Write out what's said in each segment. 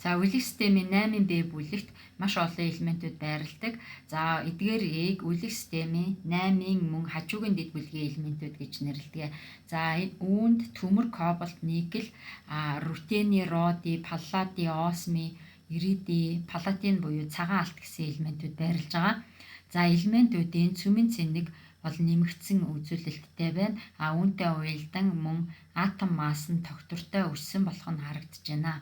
За үлэг системийн 8 Б бүлэгт маш олон элементүүд байрладаг. За эдгээрийг үлэг системийн 8-ын мөн хажуугийн дэд бүлгийн элементүүд гэж нэрлэдэг. За үүнд төмөр, кобальт, никель, рутени, роди, паллади, осми, ириди, палатин буюу цагаан алт гэсэн элементүүд байрлаж байгаа. За элементүүдийн цөмийн цэнэг бол нэмэгдсэн үзүүлэлттэй байна. А үүнтэй уялдан мөн атом масс нь тогтвортой өссөн болох нь харагдаж байна.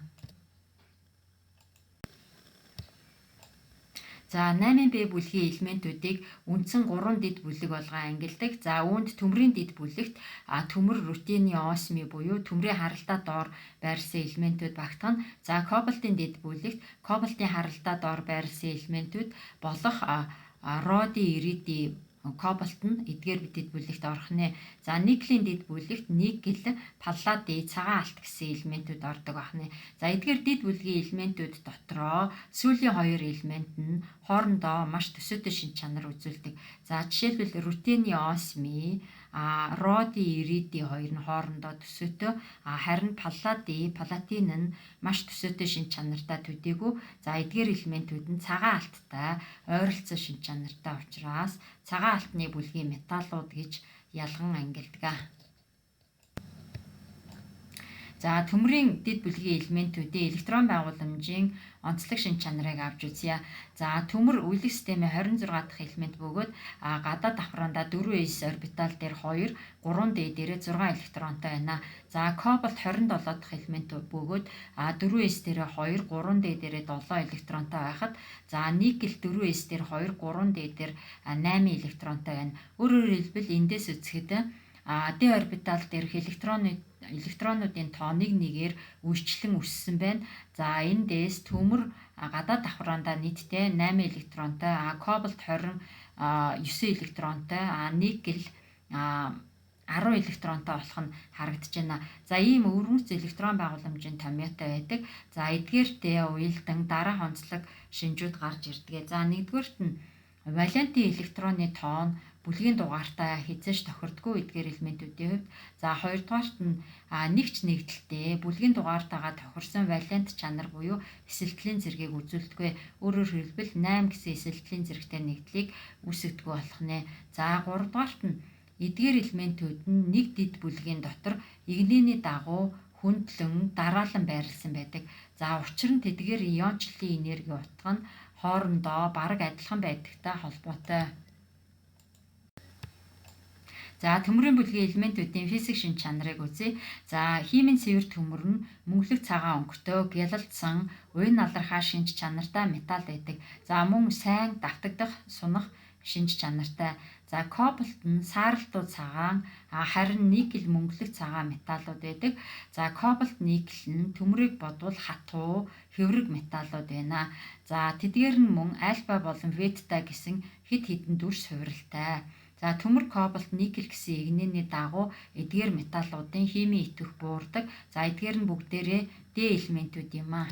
За 8 Б бүлгийн элементүүдийг үндсэн 3 дэд бүлэг болгон ангилдаг. За үүнд төмрийн дэд бүлэгт төмөр, рутени, осми буюу төмрийн харалдаа доор байрласан элементүүд багтана. За кобальтын дэд бүлэгт кобальтын харалдаа доор байрласан элементүүд болох роди, ириди, кобальт нь эдгээр дэд бүлэгт орох нэ. За никелийн дэд бүлэгт никель, паллади, цагаан алт гэсэн элементүүд ордог байна. За эдгээр дэд бүлгийн элементүүд дотроо сүүлийн хоёр элемент нь хоорондоо маш төсөөтэй шинж чанар үзүүлдэг. За жишээлбэл рутени, осми, роди, ириди хоёр нь хоорондоо төсөөтэй, харин паллади, палатин нь маш төсөөтэй шинж чанартай төдийгүй. За эдгээр элементүүд нь цагаан алттай ойролцоо шинж чанартай учраас цагаан алтны бүлгийн металлууд гэж ялган ангилдаг. За төмрийн дэд бүлгийн элементүүдийн электрон байгууламжийн онцлог шинж чанарыг авч үзье. За төмөр үлэг системийн 26 дахь элемент бөгөөд гадаад давхраандаа 4s орбитал дээр 2, 3d дээрээ 6 электронтой байна. За кобальт 27 дахь элемент бөгөөд 4s дээрээ 2, 3d дээрээ 7 электронтой байхад за никель 4s дээр 2, 3d дээр 8 электронтой байна. Өөрөөр хэлбэл эндээс үзэхэд d орбитал дээрх электронуудын тоо нэг нэгээр үйлчлэн өссөн байна. За эндээс төмөр гадаад давхраандаа нийтдээ 8 электронтой, кобальт 29 электронтой, никель 10 электронтой болох нь харагдаж байна. За ийм өвөрмөц электрон байгууламжийн томьёотой байдаг. За эдгээртэй уялдан дараах онцлог шинжүүд гарч ирдэг. За нэгдүгээрт нь валентийн электроны тоо нь бүлгийн дугаартай хэзээ ч тохирдоггүй эдгээр элементүүдийн хувьд. За хоёрдугаарт нь нэгч нэгдэлтэй бүлгийн дугаартайгаа тохирсон валент чанар буюу эсэлтлийн зэргийг үзүүлдэггүй. Өөрөөр хэлбэл 8 гэсэн эсэлтлийн зэрэгтэй нэгдлийг үүсгэдэггүй болох нэ. За гуравдугаарт нь эдгээр элементүүд нь нэг дэд бүлгийн дотор игнэний дагуу хөндлөн дараалан байрласан байдаг. За учир нь тэдгээр иончлалын энерги утга нь хоорондоо бараг адилхан байдагтай холбоотой. За төмрийн бүлгийн элементүүдийн физик шинж чанарыг үзье. За химийн цэвэр төмөр нь мөнгөлөг цагаан өнгөтэй, гялалзсан, уян алархаа шинж чанартай металл байдаг. За мөн сайн давтагдах, сунах шинж чанартай. За кобальт нь сааралтуу цагаан, харин никель мөнгөлөг цагаан металлууд байдаг. За кобальт, никель нь төмрийг бодвол хатуу, хэврэг металлууд байна. За тэдгээр нь мөн альфа болон бета гэсэн хэд хэдэн дүрс хувиралтай. За төмөр, кобальт, никель гэсэн эгнээний дагуу эдгээр металлуудын химийн идэвх буурдаг. За эдгээр нь бүгдээрээ D элементүүд юм аа.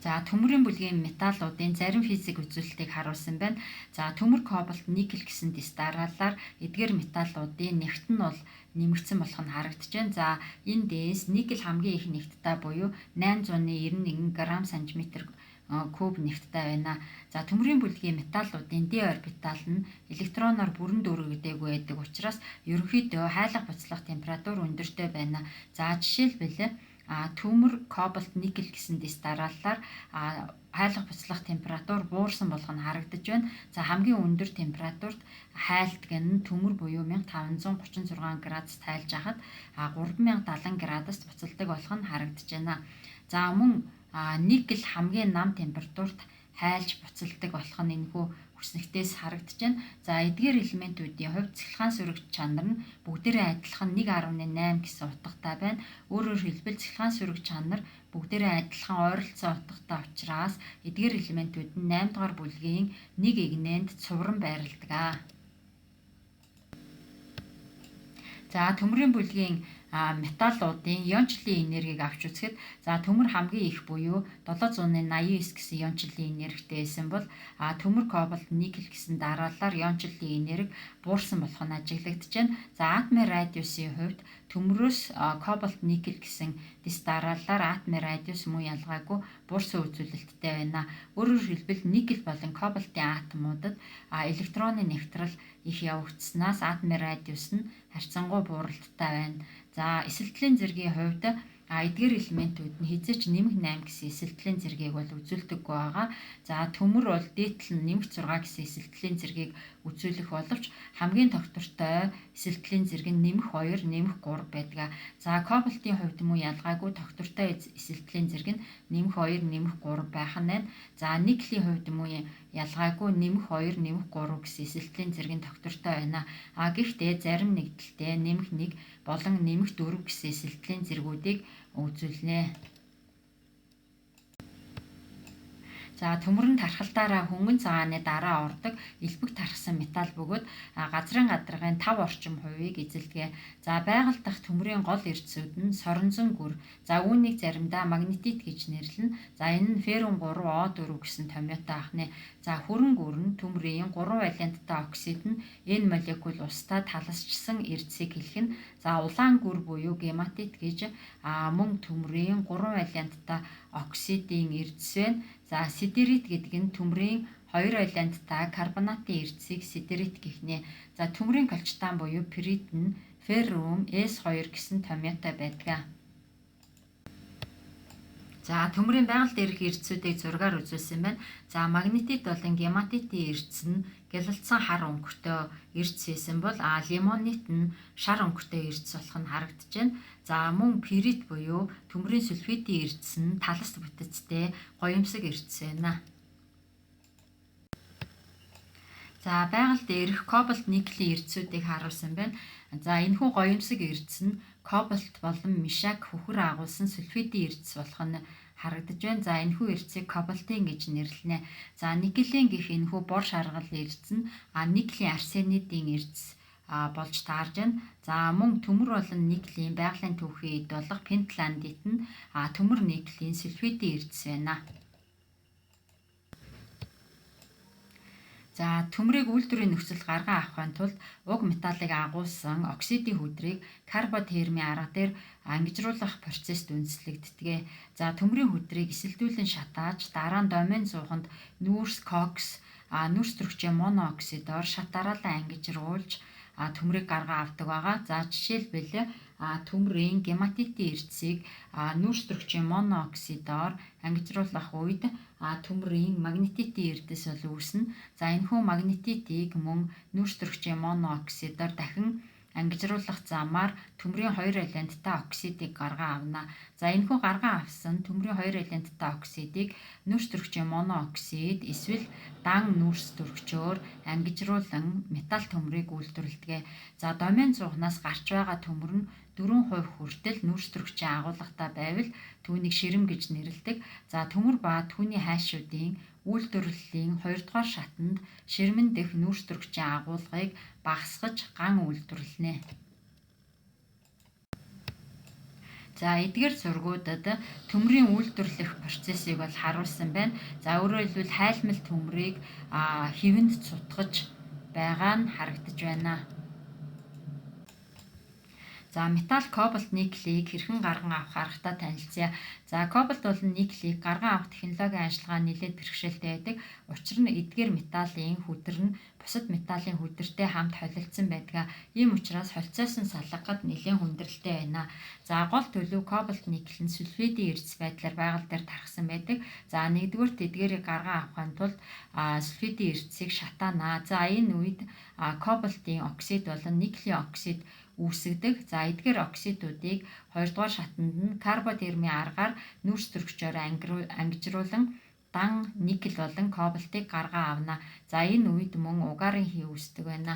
За төмрийн бүлгийн металлуудын зарим физик үзүүлэлтийг харуулсан байна. За төмөр, кобальт, никель гэсэн дэс дараалалаар эдгээр металлуудын нэгт нь бол нэмэгдсэн болох нь харагдаж байна. За энэ дэс никель хамгийн их нэгттэй буюу 891 грамм сантиметр куб нэгттэй байна. За төмрийн бүлгийн металлуудын d орбитал нь электроноор бүрэн дүүргэгдээгүй байдаг учраас ерөнхийдөө хайлах буцлах температур өндөртэй байна. За жишээлбэл төмөр, кобальт, никель гэсэн дэс дараалалаар хайлах буцлах температур буурсан болох нь харагдаж байна. За хамгийн өндөр температурт хайлтг нь төмөр буюу 1536 градус тайлж хахад 3070 градуст буцалдаг болох нь харагдаж байна. За мөн никель хамгийн нам температурт хайлж буцалдаг болох нь энэхүү хүснэгтээс харагдаж байна. За эдгээр элементүүдийн хувьд цахилгаан сөрөг чанар нь бүгдээрээ адилхан 1.8 гэсэн утгатай байна. Өөрөөр хэлбэл цахилгаан сөрөг чанар бүгдээрээ адилхан ойролцоо утгатай учраас эдгээр элементүүд нь 8 дугаар бүлгийн нэг эгнээнд цувран байрладаг. За төмрийн бүлгийн Металлуудын иончлалын энергийг авч үзэхэд, за, төмөр хамгийн их буюу 789 гэсэн иончлалын энергитэй байсан бол төмөр, кобальт, никель гэсэн дараалалаар иончлалын энерги буурсан болох нь ажиглагдаж байна. За, атомын радиусын хувьд төмрөөс кобальт, никель гэсэн дэс дараалалаар атомын радиус мөн ялгаагүй буурсан үзүүлэлттэй байна. Өөрөөр хэлбэл, никель болон кобальтын атомуудад электроны нягтрал их явагдсанаас атомын радиус нь харьцангуй бууралттай байна. За, эсэлтлийн зэргийн хувьд эдгээр элементүүд нь хэзээ ч нэмэх 8 гэсэн эсэлтлийн зэргийг бол үзүүлдэггүй байгаа. За, төмөр бол дээд тал нь нэмэх 6 гэсэн эсэлтлийн зэргийг үзүүлэх боловч хамгийн тогтвортой эсэлтлийн зэрэг нь нэмэх 2, нэмэх 3 байдаг. За, кобальтын хувьд мөн ялгаагүй тогтвортой эсэлтлийн зэрэг нь нэмэх 2, нэмэх 3 байх нь байна. За, никелийн хувьд мөн ялгаагүй нэмэх 2, нэмэх 3 гэсэн эсэлтлийн зэрэг нь тогтвортой байна. Гэхдээ зарим нэгдэлтэй нэмэх 1 болон нэмэх 4 гэсэн эсэлтлийн зэргүүдийг үзүүлнэ. За, төмөр нь тархалтаараа хөнгөн цагааны дараа ордог элбэг тархсан металл бөгөөд газрын гадаргын 5 орчим хувийг эзэлдэг. За, байгаль дахь төмрийн гол эрдэсүүд нь соронзон гүр. За, үүнийг заримдаа магнетит гэж нэрлэнэ. За, энэ нь феррум 3 О4 гэсэн томьёотой ахнэ. За, хүрэн гүр нь төмрийн 3 валенттай оксид нь N молекул устай таласчсан эрдэсийг хэлэх нь. За, улаан гүр буюу гематит гэж мөн төмрийн 3 валенттай оксидын эрдэс байна. За, сидерит гэдэг нь төмрийн 2 валенттай карбонатын эрдэсийг сидерит гэх нэ. За, төмрийн колчитан буюу пирит нь феррум S2 гэсэн томьёотой байдаг. За, төмрийн байгаль дээрх эрдэсүүдийг зургаар үзүүлсэн байна. За, магнетит болон гематитийн эрдэс нь гялалцсан хар өнгөтэй эрдэс байсан бол лимонит нь шар өнгөтэй эрдэс болох нь харагдаж байна. За, мөн пирит буюу төмрийн сульфидын эрдэс нь талас бүтэцтэй гоёмсог эрдэс байна. За, байгаль дээрх кобальт, никелийн эрдэсүүдийг харуулсан байна. За, энэхүү гоёмсог эрдэс нь кобальт болон мишак хөхөр агуулсан сульфидын эрдэс болох нь харагдаж байна. За, энэхүү эрдэсийг кобальтын гэж нэрлэнэ. За, никелийн гэх энэхүү бор шаргал эрдэс нь никелийн арсенидын эрдэс болж таарж байна. За, мөн төмөр болон никелийн байгалийн түүхийн эд болох пентландит нь төмөр никелийн сульфидын эрдэс байна. За, төмрийг үйлдвэрийн нөхцөлд гарган авахын тулд уг металлыг агуулсан оксидын хүдрийг карботермийн арга дээр ангижруулах процесст үндэслэгддэг. За, төмрийн хүдрийг эсэлдүүлэн шатааж, дараа нь домен зууханд нүүрс кокс, нүүрс төрөгчийн монооксидоор шат дараалан ангижруулж төмрийг гарган авдаг байгаа. За, жишээлбэл, төмрийн гематитийн эрдэсийг нүүрс төрөгчийн монооксидоор ангижруулах үед төмрийн магнетитийн эрдэс бол үүснэ. За, энэхүү магнетитийг мөн нүүрс төрөгчийн монооксидоор дахин ангижруулах замаар төмрийн 2 валенттай оксидыг гарган авна. За, энэхүү гарган авсан төмрийн 2 валенттай оксидыг нүүрс төрөгчийн монооксид эсвэл дан нүүрс төрөгчөөр ангижруулан металл төмрийг үйлдвэрлэдэг. За, домен зуухнаас гарч байгаа төмөр нь 4% хүртэл нүүрс төрөгчийн агуулгатай байвал түүнийг ширэм гэж нэрлэдэг. За, төмөр ба түүний хайшуудын үйлдвэрлэлийн 2 дугаар шатанд ширмэн дэх нүүрс төрөгчийн агуулгыг багасгаж ган үйлдвэрлэнэ. За, эдгээр зургуудад төмрийн үйлдвэрлэх процессыг бол харуулсан байна. За, өөрөөр хэлбэл, хайлмал төмрийг хэвэнд цутгаж байгаа нь харагдаж байна. За, металл кобальт, никелийг хэрхэн гарган авах аргатай танилцъя. За, кобальт болон никелийг гарган авах технологийн ажиллагаа нэлээд бэрхшээлтэй байдаг. Учир нь эдгээр металлын хүдэр нь бусад металлын хүдэртэй хамт холилдсон байдаг. Ийм учраас холицоосон салгахад нэлээд хүндрэлтэй байна. За, гол төлөв кобальт, никель нь сульфидын эрдэс байдлаар байгаль дээр тархсан байдаг. За, нэгдүгээр эдгээрийг гарган авахын тулд сульфидын эрдэсийг шатаана. За, энэ үед кобальтын оксид болон никелийн оксид үүсгэдэг. За, эдгээр оксидуудыг 2 дугаар шатанд нь карботермийн аргаар нүүрс төрөгчөөр ангижруулан дан никель болон кобальтыг гарган авна. За, энэ үед мөн угаарын хий үүсдэг байна.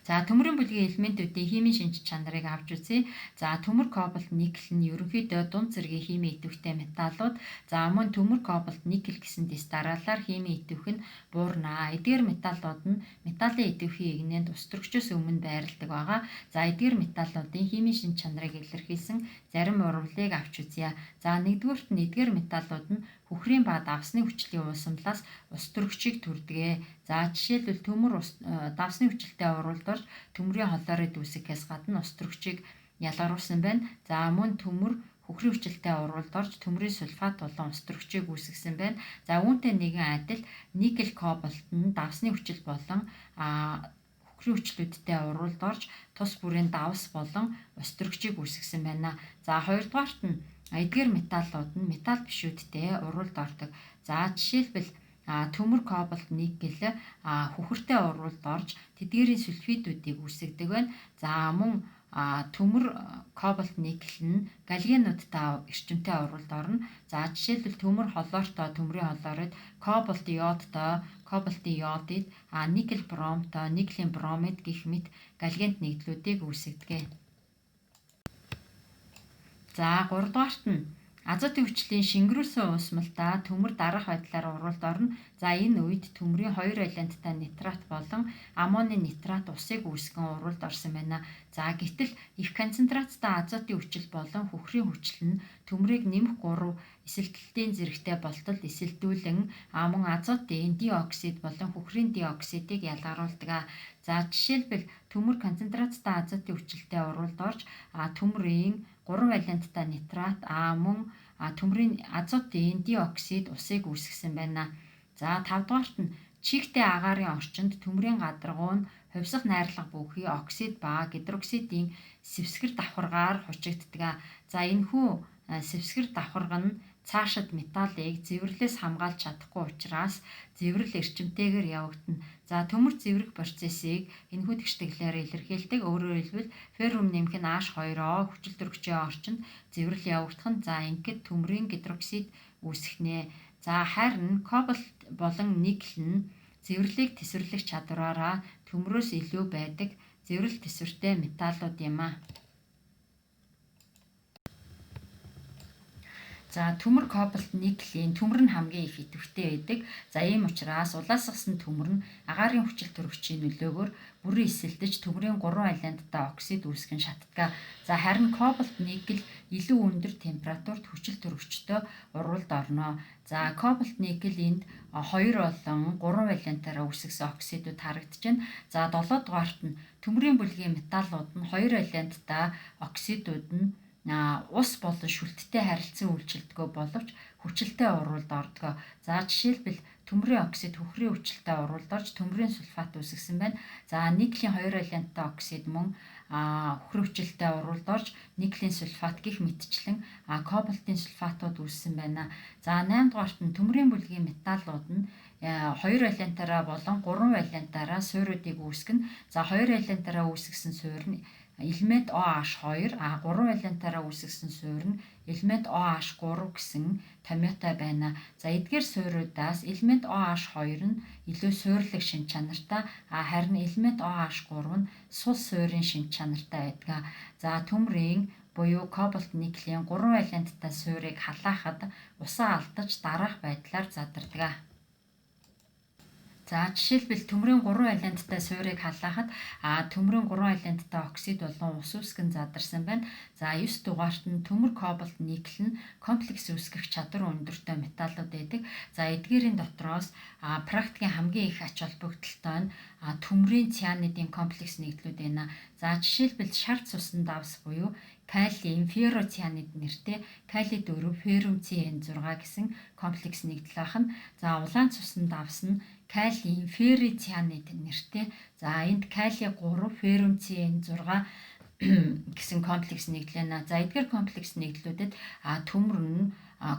За, төмрийн бүлгийн элементүүдийн химийн шинж чанарыг авч үзье. За, төмөр, кобальт, никель нь ерөнхийдөө дунд зэргийн химийн идэвхтэй металлууд. За, мөн төмөр, кобальт, никель гэсэн дэс дараалалаар химийн идэвх нь буурнаа. Эдгээр металлууд нь металлын идэвхийн эгнээнд ус төрөгчөөс өмнө байрладаг байгаа. За, эдгээр металлуудын химийн шинж чанарыг илэрхийлсэн зарим урвалыг авч үзье. За, нэгдүгээрт нь эдгээр металлууд нь хөхрийн ба давсны хүчлийн уусамлаас ус төрөгчийг төрдөг. За, жишээлбэл төмөр ус давсны хүчлэлтэй урвалд орж төмрийн холоорыг үүсгэхээс гадна ус төрөгчийг ялгаруулсан байна. За, мөн төмөр хөхрийн хүчлэлтэй урвалд орж төмрийн сульфат болон ус төрөгчийг үүсгэсэн байна. За, үүнтэй нэгэн адил никель, кобальт нь давсны хүчил болон хөхрийн хүчлүүдтэй урвалд орж тус бүрийн давс болон ус төрөгчийг үүсгэсэн байна. За, хоёрдугаарт нь эдгээр металлууд нь металл бишүүдтэй урвалд ордог. За, жишээлбэл төмөр, кобальт, никель хөхөртэй урвалд орж тэдгээрийн сульфидүүдийг үүсгэдэг байна. За, мөн төмөр, кобальт, никель нь галогенуудтай эрчимтэй урвалд орно. За, жишээлбэл төмөр холоортой төмрийн холоорид, кобальт йодтой кобальтын йодид, никель бромтой никелийн бромид гэх мэт галогент нэгдлүүдийг үүсгэдэг. За, гуравдугаарт нь азотын хүчлийн шингэрүүлсэн уусмалдаа төмөр дараах байдлаар урвалд орно. За, энэ үед төмрийн 2 валенттай нитрат болон аммоний нитрат усыг үүсгэн урвалд орсон байна. За, гэтэл их концентрацтай азотын хүчил болон хөхрийн хүчил нь төмрийг нэмэх 3 эсэлтэлтийн зэрэгтэй болтол эсэлдүүлэн мөн азотын диоксид болон хөхрийн диоксидыг ялгаруулдаг. За, жишээлбэл төмөр концентрацтай азотын хүчилтэй урвалд орж төмрийн 3 валенттай нитрат мөн төмрийн азотын диоксид усыг үүсгэсэн байна. За, тавдугаарт нь чигтэй агаарын орчинд төмрийн гадаргуу нь хувьсах найрлага бүхий оксид ба гидроксидын сэвсгэр давхаргаар хучигддаг. За, энэхүү сэвсгэр давхарга нь цаашид металлыг зэвэрлээс хамгаалж чадахгүй учраас зэврэл эрчимтэйгээр явагдана. За, төмөр зэврэх процессыг энэхүү тэгштэглээр илэрхийлдэг. Өөрөөр хэлбэл феррум нэмэх нь H2O хүчил төрөгчийн орчинд зэврэл явагдах нь, за, ингээд төмрийн гидроксид үүсэх нэ. За, харин кобальт болон никель нь зэвэрлийг тэсвэрлэх чадвараараа төмрөөс илүү байдаг зэврэл тэсвэртэй металлууд юм а. За, төмөр, кобальт, никелийн төмөр нь хамгийн их идэвхтэй байдаг. За, ийм учраас улаасгасан төмөр нь агаарын хүчил төрөгчийн нөлөөгөөр бүрэн эсэлдэж төмрийн 3 валенттай оксид үүсгэн шатдаг. За, харин кобальт, никель илүү өндөр температурт хүчил төрөгчтэй урвалд орно. За, кобальт, никель энд 2 болон 3 валентаараа үүсгэсэн оксидууд харагдаж байна. За, 7 дугаарт нь төмрийн бүлгийн металлууд нь 2 валенттай оксидууд нь ус болон шүлттэй харилцан үйлчилдэггүй боловч хүчилтэй урвалд ордог. За, жишээлбэл төмрийн оксид хөхрийн хүчилтэй урвалд орж төмрийн сульфат үүсгэсэн байна. За, никелийн 2 валенттай оксид мөн хөхрийн хүчилтэй урвалд орж никелийн сульфат гэх мэтчлэн кобальтын сульфатууд үүссэн байна. За, 8 дугаарт нь төмрийн бүлгийн металлууд нь 2 валентаараа болон 3 валентаараа суурьуудыг үүсгэнэ. За, 2 валентаараа үүсгэсэн суурь нь элемент OH2, 3 валентаараа үүсгэсэн суурь нь элемент OH3 гэсэн томьёотой байна. За, эдгээр суурьудаас элемент OH2 нь илүү суурлаг шинж чанартай, харин элемент OH3 нь сул суурийн шинж чанартай байдаг. За, төмрийн буюу кобальт, никелийн 3 валенттай суурийг халаахад усаа алдаж дараах байдлаар задардаг. За, жишээлбэл төмрийн 3 валенттай суурийг халаахад төмрийн 3 валенттай оксид болон ус үүсгэн задарсан байна. За, 9 дугаарт нь төмөр, кобальт, никель нь комплекс үүсгэх чадвар өндөртэй металлууд байдаг. За, эдгээрийн дотроос практикийн хамгийн их ач холбогдолтой нь төмрийн цианидын комплекс нэгдлүүд байна. За, жишээлбэл шар цусан давс буюу калийн ферроцианид нэртэй кали 4 феррум CN6 гэсэн комплекс нэгдэл байх нь. За, улаан цусан давс нь калийн феррицианид нэртэй. За, энд кали 3 феррум CN6 гэсэн комплекс нэгдэл байна. За, эдгээр комплекс нэгдлүүдэд төмөр нь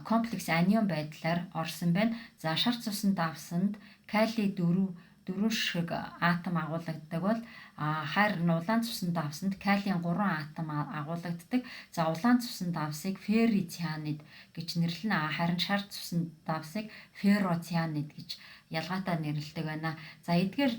комплекс анион байдлаар орсон байна. За, шар цусан давсанд кали 4 шиг атом агуулагддаг бол харин улаан цусан давсанд калийн 3 атом агуулагддаг. За, улаан цусан давсыг феррицианид гэж нэрлэнэ. Харин шар цусан давсыг ферроцианид гэж ялгаатай нэрлэдэг байна. За, эдгээр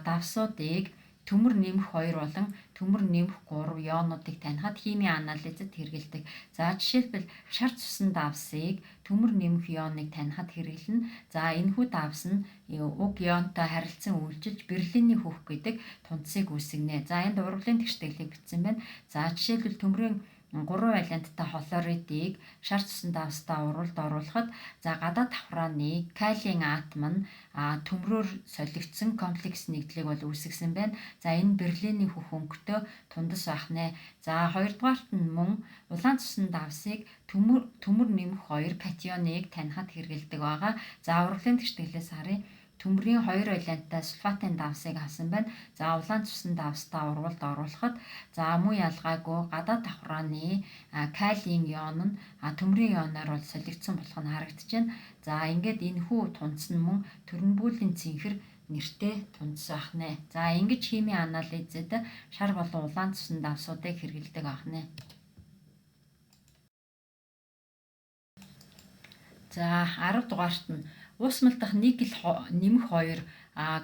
давсуудыг Төмөр нэмэх 2 болон төмөр нэмэх 3 ионуудыг танихад химийн анализад хэрэглэдэг. За, жишээлбэл шар цусан давсыг төмөр нэмэх ионыг танихад хэрэглэнэ. За, энэхүү давс нь уг ионтой харилцан үйлчилж берлиний хөх гэдэг тунцыг үүсгэнэ. За, энд урвалын тэгштгэлийг бичсэн байна. За, жишээлбэл төмрийн 3 валенттай хлоридыг шар цусан давстай урвалд оруулахад, за, гадаад давхрааны калийн атом нь төмрөөр солигдсон комплекс нэгдлийг бол үүсгэсэн байна. За, энэ берлиний хөх өнгөтэй тундас байх нэ. За, хоёрдугаарт нь мөн улаан цусан давсыг төмөр нэмэх 2 катионыг танихад хэрэглэдэг байгаа. За, урвалын тэгштгэлээс харъя. Төмрийн 2 валенттай сульфатын давсыг авсан байна. За, улаан цусан давстай урвалд оруулахад, за, мөн ялгаагүй гадаад давхрааны калийн ион нь төмрийн ионоор бол солигдсон болох нь харагдаж байна. За, ингээд энэхүү тунц нь мөн төрнбүүлийн цэнхэр нэртэй тунц байх нэ. За, ингэж химийн анализэд шар болон улаан цусан давсуудыг хэрэглэдэг байх нэ. За, 10 дугаарт нь уусмал дахь никель нэмэх 2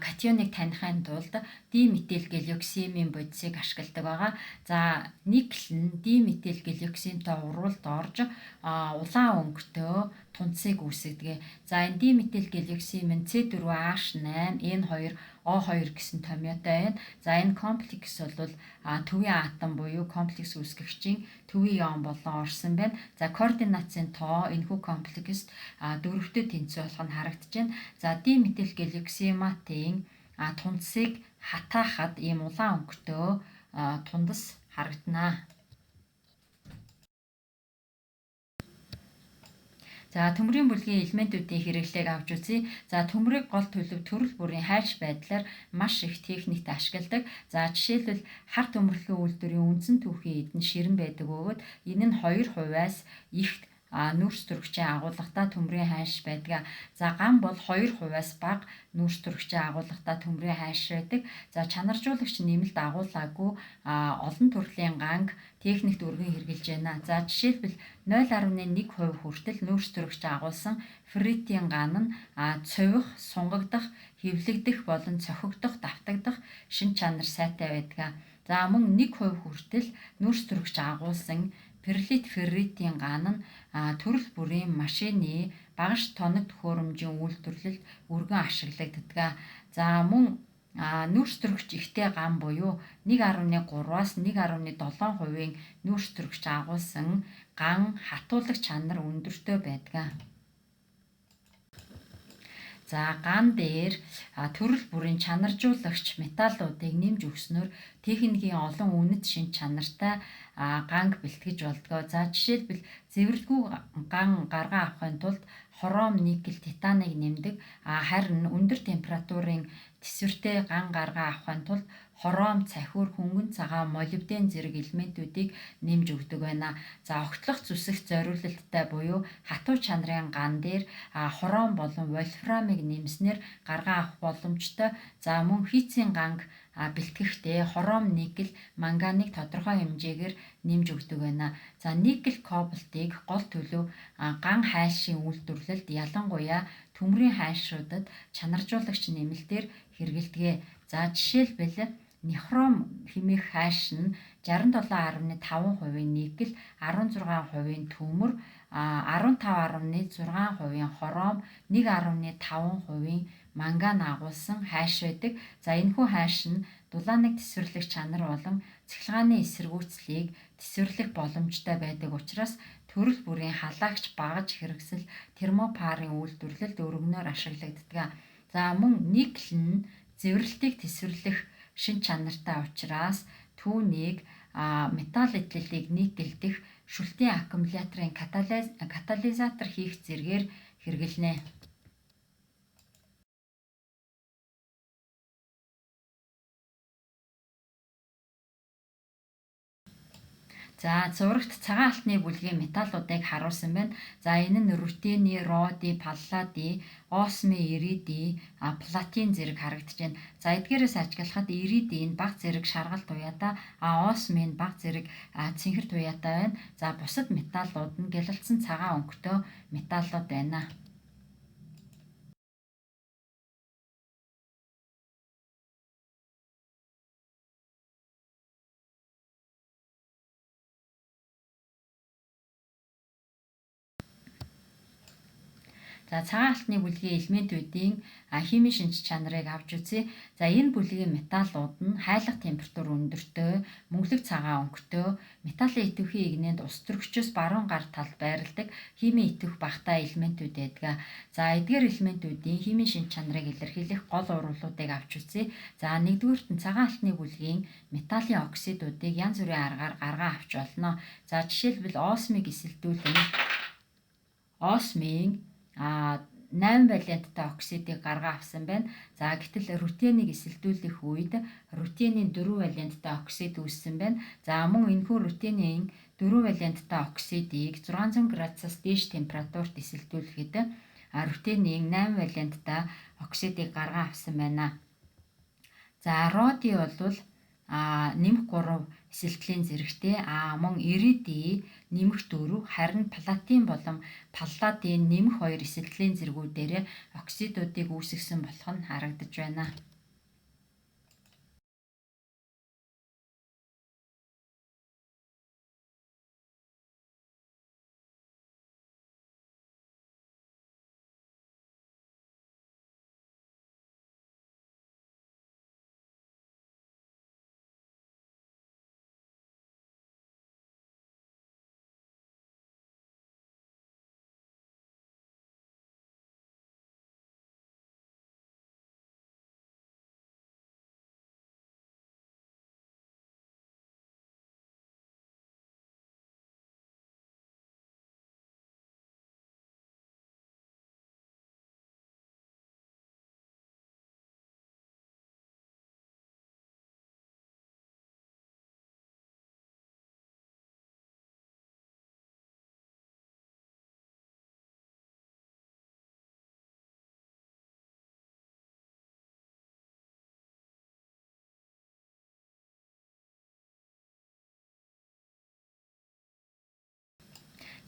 катионыг танихын тулд диметил гэлиоксимийн бодисыг ашигладаг байгаа. За, никель нь диметил гэлиоксимтай урвалд орж улаан өнгөтэй тунцыг үүсгэдэг. За, энэ диметил гэлиоксим нь C4H8 N2 O2 гэсэн томьёотой байна. За, энэ комплекс бол төвийн атом буюу комплекс үүсгэгчийн төвийн ион болон орсон байна. За, координацийн тоо энэхүү комплекст дөрөвтэй тэнцүү болох нь харагдаж байна. За, диметил гэлиоксиматын тунцыг хатаахад ийм улаан өнгөтэй тундас харагдана. За, төмрийн бүлгийн элементүүдийн хэрэглээг авч үзье. За, төмрийг гол төлөв төрөл бүрийн хайш байдлаар маш их техникт ашигладаг. За, жишээлбэл хар төмөрлөгийн үйлдвэрийн үндсэн түүхийн эдэн ширэн байдаг бөгөөд энэ нь 2%-аас их нүүрс төрөгчийн агуулгатай төмрийн хайш байдаг. За, ган бол 2%-аас бага нүүрс төрөгчийн агуулгатай төмрийн хайш байдаг. За, чанаржуулагч нэмэлт агуулаагүй олон төрлийн ганг техникт өргөн хэрэгжилж байна. За, жишээлбэл 0.1% хүртэл нүүрс төрөгч агуулсан ферритийн ган нь цувих, сунгагдах, хэвлэгдэх болон цохигдох, давтагдах шин чанар сайтай байдаг. За, мөн 1% хүртэл нүүрс төрөгч агуулсан перлит ферритийн ган нь төрөл бүрийн машины багаш тоног төхөөрөмжийн үйлдвэрлэлд өргөн ашиглагддаг. За, мөн нүүрс төрөгч ихтэй ган буюу 1.3-аас 1.7% нүүрс төрөгч агуулсан ган хатуулах чанар өндөртэй байдаг. За, ган дээр төрөл бүрийн чанаржуулагч металлуудыг нэмж өгснөөр техникийн олон үнэт шинж чанартай ганг бэлтгэж болдгоо. За, жишээлбэл зэвэрлгүй ган гаргаа авахын тулд хром, никель, титаныг нэмдэг. Харин өндөр температурын тэсвэртэй ган гаргаа авахын тулд хром, цахиур, хөнгөн цагаан, молибден зэрэг элементүүдийг нэмж өгдөг байна. За, огтлох зүсэх зориулалттай буюу хатуу чанарын ган дээр хром болон вольфрамыг нэмснээр гаргаа авах боломжтой. За, мөн хийцийн ганг бэлтгэхдээ хром, никель, манганыг тодорхой хэмжээгээр нэмж өгдөг байна. За, никель кобальтыг гол төлөв ган хайлшийн үйлдвэрлэлд, ялангуяа төмрийн хайлшуудад чанаржуулагч нэмэлтээр хэрэглэдэг. За, жишээлбэл нихром хэмээх хайш нь 67.5% никель, 16% төмөр, 15.6% хром, 1.5% манган агуулсан хайш байдаг. За, энэхүү хайш нь дулааныг тэсвэрлэх чанар болон цахилгааны эсэргүүцлийг тэсвэрлэх боломжтой байдаг учраас төрөл бүрийн халаагч багаж хэрэгсэл, термопарын үйлдвэрлэлд өргөнөөр ашиглагддаг. За, мөн никель нь зэвэрлэлтийг тэсвэрлэх шин чанартай учраас түүнийг металл эдлэлийг никельдэх шүлтийн аккумуляторын катализатор хийх зэргээр хэрэглэнэ. За, зурагт цагаан алтны бүлгийн металлуудыг харуулсан байна. За, энэ нь рутени, роди, паллади, осми, ириди, платин зэрэг харагдаж байна. За, эдгээрээс ажиглахад ириди нь баг зэрэг шаргал туяатай, осми нь баг зэрэг цэнхэр туяатай байна. За, бусад металлууд нь гялалзсан цагаан өнгөтэй металлууд байна. За, цагаан алтны бүлгийн элементүүдийн химийн шинж чанарыг авч үзье. За, энэ бүлгийн металлууд нь хайлах температур өндөртэй, мөнгөлөг цагаан өнгөтэй, металлын идэвхий игнэнд ус төрөгчөөс баруун гар талд байрладаг химийн идэвх багатай элементүүд байдаг. За, эдгээр элементүүдийн химийн шинж чанарыг илэрхийлэх гол уруулуудыг авч үзье. За, нэгдүгээрт нь цагаан алтны бүлгийн металлын оксидуудыг янз бүрийн аргаар гарган авч болно. За, жишээлбэл осмийг эсэлдүүлэн осмийн 8 валенттай оксидыг гарган авсан байна. За, гэтэл рутенийг эсэлдүүлэх үед рутенийн 4 валенттай оксид үүссэн байна. За, мөн энэхүү рутенийн 4 валенттай оксидыг 600 градусаас дээш температурт эсэлдүүлэхэд рутенийн 8 валенттай оксидыг гарган авсан байна. За, роди бол нэмэх 3 эсэлтлийн зэрэгтэй, мөн иридий нэмэх 4, харин платин болон палладийн нэмэх 2 эсэлтлийн зэргүүдээр оксидуудыг үүсгэсэн болох нь харагдаж байна.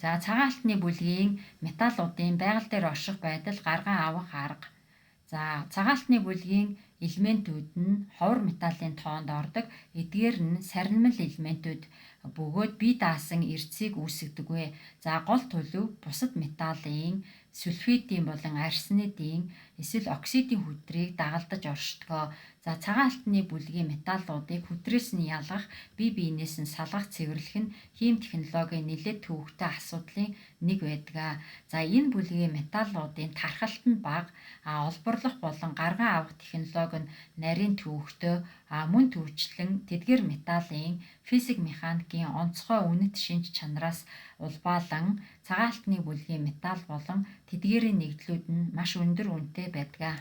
За, цагаан алтны бүлгийн металлуудын байгаль дээр орших байдал, гарган авах арга. За, цагаан алтны бүлгийн элементүүд нь ховор металлын тоонд ордог. Эдгээр нь сарнимал элементүүд бөгөөд бие даасан эрдэсийг үүсгэдэггүй. За, гол төлөв бусад металлын сульфидын болон арсенидын эсвэл оксидын хүдрийг дагалдаж оршдог. За, цагаан алтны бүлгийн металлуудыг хүдрээс нь ялгах, бие биенээс нь салгах, цэвэрлэх нь хим технологийн нэлээд төвөгтэй асуудлын нэг байдаг. За, энэ бүлгийн металлуудын тархалт нь бага, олборлох болон гарган авах технологи нь нарийн төвөгтэй, мөн төвчлэн тэдгээр металлын физик механикийн онцгой үнэт шинж чанараас улбаалан цагаан алтны бүлгийн металл болон тэдгээрийн нэгдлүүд нь маш өндөр үнэтэй байдаг.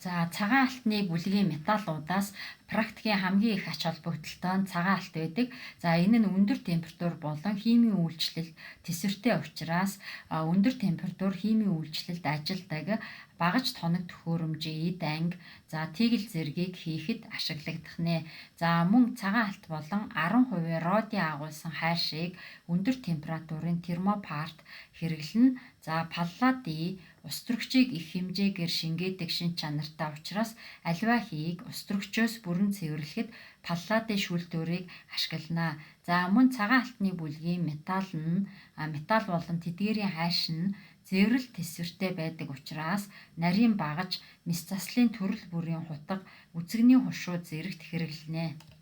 За, цагаан алтны бүлгийн металлуудаас практикийн хамгийн их ач холбогдолтой нь цагаан алт байдаг. За, энэ нь өндөр температур болон химийн үйлчлэлд тэсвэртэй учраас өндөр температур химийн үйлчлэлд ажилдаг багаж тоног төхөөрөмжийн эд анги, за, тийгэл зэргийг хийхэд ашиглагдах нэ. За, мөн цагаан алт болон 10% роди агуулсан хайшийг өндөр температурын термопарт хэрэглэнэ. За, паллади ус төрөгчийг их хэмжээгээр шингээдэг шинж чанартай учраас аливаа хийг ус төрөгчөөс бүрэн цэвэрлэхэд палладын шүүлтүүрийг ашиглана. За, мөн цагаан алтны бүлгийн металл нь металл болон тэдгээрийн хайш нь зэврэл тэсвэртэй байдаг учраас нарийн багаж, мэс заслын төрөл бүрийн хутга, үзэгний хушуу зэрэгт хэрэглэнэ.